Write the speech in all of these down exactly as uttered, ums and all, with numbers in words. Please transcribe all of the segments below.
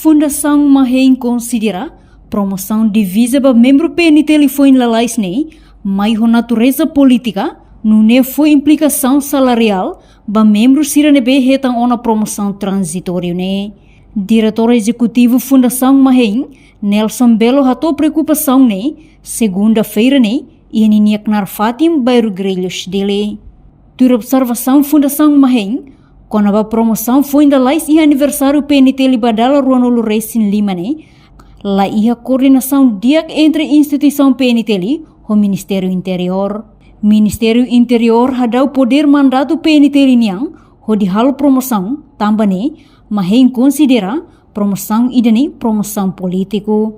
Fundasaun Mahein konsidera promosaun diviza ba membru P N T L foin lalais ne'e mai ho natureza polítika, nune'e fó implikasaun salariál ba membru sira ne'ebé hetan ona promosaun tranzitóriu ne'e. Diretór Ezekutivu Fundasaun Mahein, Nelson Belo, hato'o preokupasaun ne'e segunda-feira ne'e iha ninia knaar fatin, bairru Grelhos, Dili. Tuir observasaun Fundasaun Mahein kona-ba promosaun foin lalais iha aniversáriu P N T L ba dala ruanulu resin lima ne'e, la iha koordenasaun di'ak entre instituisaun P N T L ho Ministériu Interiór. Ministériu Interiór hadau podér mandatu P N T L nian hodi halo promosaun, tanba ne'e Mahein konsidera promosaun ida-ne'e promosaun polítiku.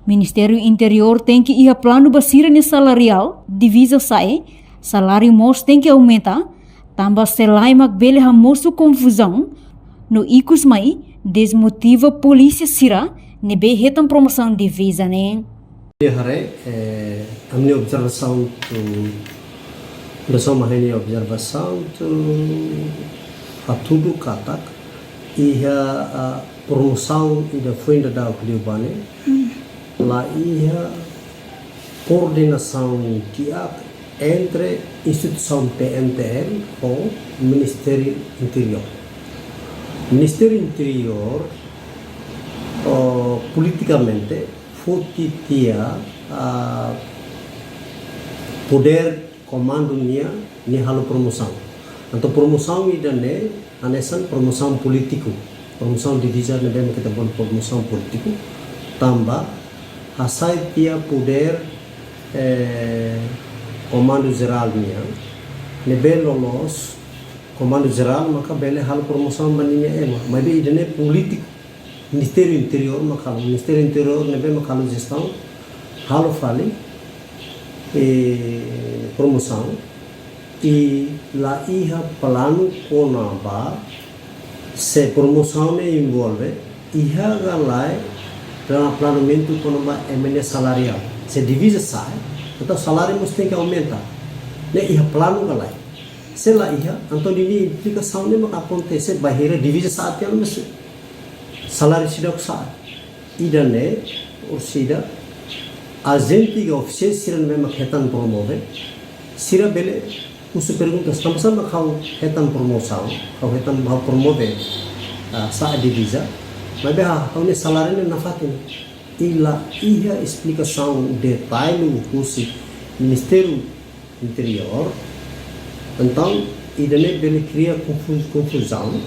Ministériu Interiór tenke iha planu ba sira-nia salariál, diviza sa'e, saláriu mós tenke aumenta, tanba se lae mak bele hamosu konfuzaun no ikus mai dezmotiva polísia sira ne'ebé hetan promosaun diviza ne'e. Haree, eh, ami-nia observasaun tu, Fundasaun Mahein nia observasaun tu, hatudu katak iha, ah, promosaun ida foin daudauk liubá ne'e, la iha koordenasaun di'ak entre instituisaun P N T L ho Ministériu Interiór. Ministériu Interiór, oh, politikamente, foti tiha, ah, podér komandu nian, nia halo promosaun. Entaun promosaun ida-ne'e hanesan promosaun polítiku. Promosaun diviza ne'ebé mak ita bolu promosaun polítiku. Tanba hasai tiha podér, eh, komandu jerál nian, ne'ebé loloos komandu jerál maka bele halo promosaun ba ninia ema. Maibé ida-ne'e polítiku. Ministériu Interiór mak halo, Ministériu Interiór ne'ebé mak halo jestaun, halo fali, eh, promosaun, i la iha planu kona-ba se promosaun ne'e envolve iha ka lae, pla-, planeamentu kona-ba ema nia salariál. Se diviza sa'e, entaun saláriu mós tenke aumenta. Ne'e iha planu ka lae. Se la iha, entaun ninia implikasaun ne'e maka akontese bainhira diviza sa'e tiha ona, mas saláriu seidauk sa'e. Ida-ne'e, orsida, ajente ka ofisiál sira ne'ebé mak hetan promove, sira bele husu pergunta, tanbasá mak ha'u hetan promosaun, ha'u hetan, ha'u promove, ah, sa'e diviza, maibé ha'u-nia saláriu ne'e nafatin. I la iha esplikasaun detalle husi Ministériu Interiór, entaun, ida-ne'e bele kria konfu-, konfuzaun,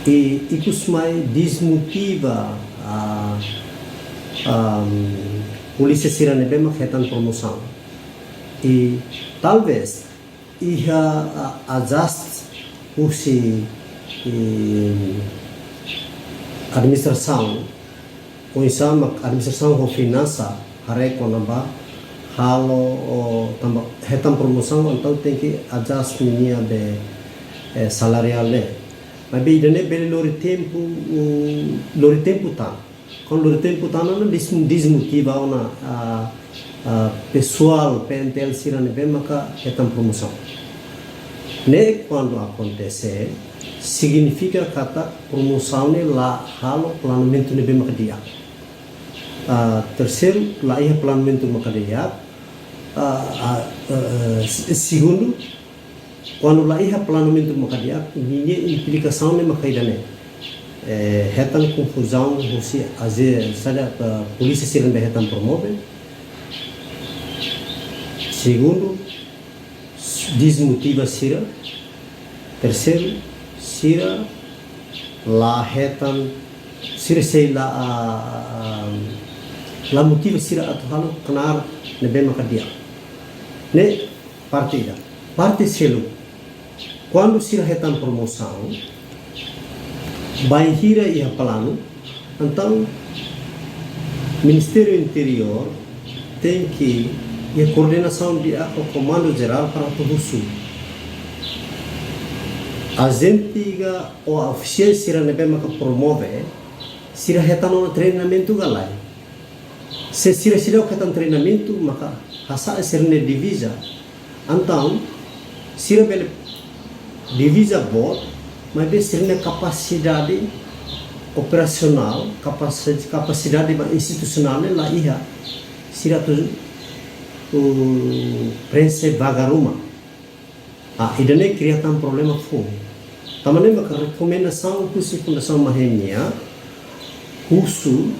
i ikus mai dezmotiva, ah, ah, polísia sira ne'ebé mak hetan promosaun. I talvés iha, ah, azaste husi, eh, administrasaun, oinsá mak administrasaun ho finansa haree kona-ba halo, o, tanba hetan promosaun entaun tenke azaste ninia be, eh, salariál ne'e. Maibé ida-ne'e bele lori tempu, mm, lori tempu tan. Kuandu lori tempu tan ona dez-, dezmotiva ona, ah, ah, pesoál P N T L sira ne'ebé maka hetan promosaun. Ne'e kuandu akontese, signifika katak promosaun ne'e la halo planeamentu ne'ebé maka di'ak. Ah, terseiru, la iha planeamentu mak di'ak. Ah, ah, eh, se-, segundu, kuandu la iha planeamentu mak di'ak, ninia implikasaun ne'e mak ida-ne'e. Eh, hetan konfuzaun husi aje-, saida, eh, polísia sira ne'ebé hetan promove. Segundu, dezmotiva sira. Terseiru, sira la hetan, sira sei la, ah, ah, la motiva sira atu halo knaar ne'ebé maka di'ak. Ne'e parte ida. Parte seluk, kuandu sira hetan promosaun, bainhira iha planu, entaun, Ministériu Interiór tenke iha koordenasaun di'ak ho Komandu Jerál para atu husu ajente ka ofisiál sira ne'ebé maka promove, sira hetan ona treinamentu ka lae. Se sira seidauk hetan treinamentu, maka hasa'e sira-nia diviza. Entaun, sira bele diviza boot, maibé sira-nia kapasidade operasionál, kapasi-, kapasidade ba institusionál ne'e la iha, sira atu, uh, prenxe vaga ruma. Ah, ida-ne'e kria tan problema foun. Tanba ne'e maka rekomendasaun husi Fundasaun Mahen nian, husu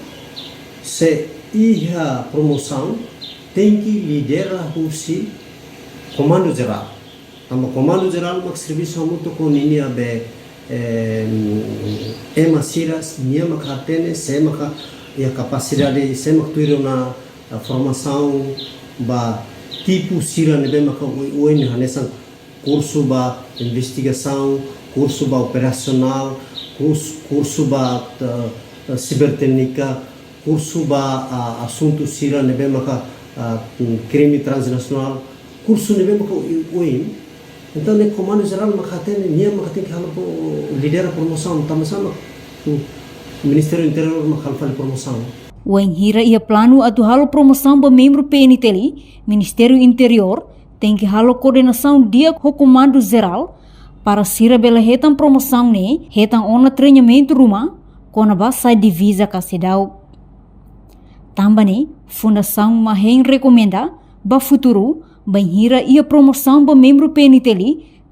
se iha promosaun tenke lidera husi Komandu Jerál. Tanba Komandu Jerál mak servisu hamutuk ho ninia be, eh, ema sira, nia mak hatene sé maka iha kapasidade, sé mak tuir ona, ah, formasaun ba tipu sira ne'ebé maka oioin, hanesan kursu ba investigasaun, kursu ba operasionál, kursu, kursu ba, ah, ah, sibertéknika, kursu ba, ah, asuntu sira ne'ebé maka, ah, mm, krime transnasionál, kursu ne'ebé maka oioin. Entaun ne'e Komandu Jerál maka hatene, nia maka tenke halo pro-, lidera promosaun, tanba sá mak, mm, Ministériu Interiór maka halo fali promosaun. Wainhira iha planu atu halo promosaun ba membru P N T L, Ministériu Interiór tenke halo koordenasaun di'ak ho Komandu Jerál, para sira bele hetan promosaun ne'e, hetan ona treinamentu ruma kona-ba sai diviza ka seidauk. Tanba ne'e, Fundasaun Mahen rekomenda ba futuru, bainhira iha promosaun ba membru P N T L,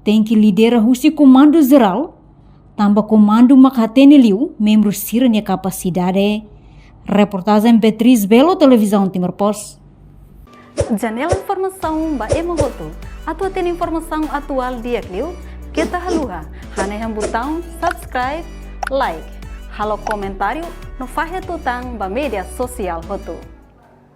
tenke lidera husi Komandu Jerál, tanba komandu mak hatene liu membru sira-nia kapasidade. Reportajen Beatriz Belo, Televizaun Timor Post. Janela informasaun ba ema hotu. Atu hatene informasaun atuál di'ak liu, keta haluha hanehan butaun subscribe, like, halo komentáriu no fahe tutan ba média sosiál hotu.